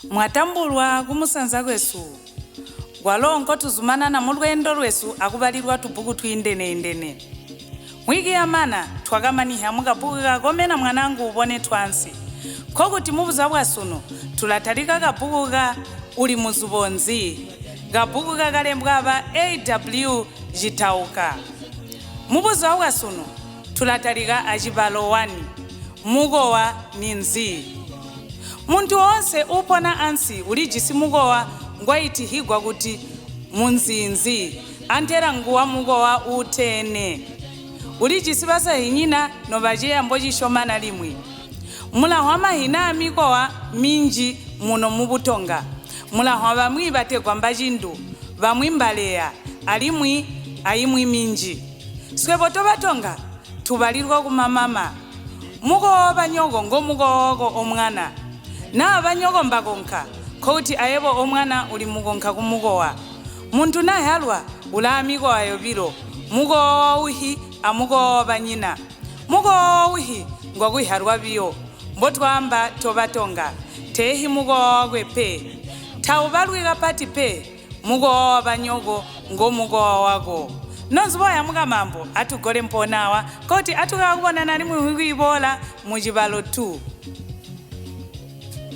Mwatambulwa kumusanza kwesu, kwalo nkotuzumanana mulweendo lwesu akubalilwa tubbuku twiindene-indene. Mwiki yamana twakamanihya mukabbuku ka Komena Mwanaangu Ubone Twaansi. Nkokuti mubuzuba bwasunu tulatalika kabbuku ka Uli Muzubo Nzi? Kabbuku kakalembwa aba A.W. Chitauka. Mubuzuba bwasunu tulatalika acibalo 1, Mukowa ninzi? Muntu oonse uupona ansi ulijisi mukowa ngwaitihigwa kuti munzinzi, antela nguwa mukowa uuteene. Ulijisi basahinyina nobaceya mbocisyomana limwi. Mulahwa mahina aamikowa minji muno mu Butonga. Mulahwa bamwi bategwa Mbacindu, bamwi Mbaleya, alimwi ayimwi minji. Swebo tobatonga tubalilwa kumamama. Mukowa wabanyoko ngomukowa wako omwana. Naa banyoko mbakonka, nkokuti ayebo omwana uli mukonka kumukowa. Muntu nahyalwa ulaa mikowa yobilo, mukowa wa uhi amukowa wa banyina. Mukowa wa uhi ngwakuhyalwa biyo, mbotwaamba tobatonga, teehi mukowa wakwe pe. Taubalwi kapati pe, mukowa wa banyoko ngomukowa wako. Nonzubo ya mukamambo atugole mpoona awa, nkokuti atukakubonana alimwi wiki iboola mucibalo 2.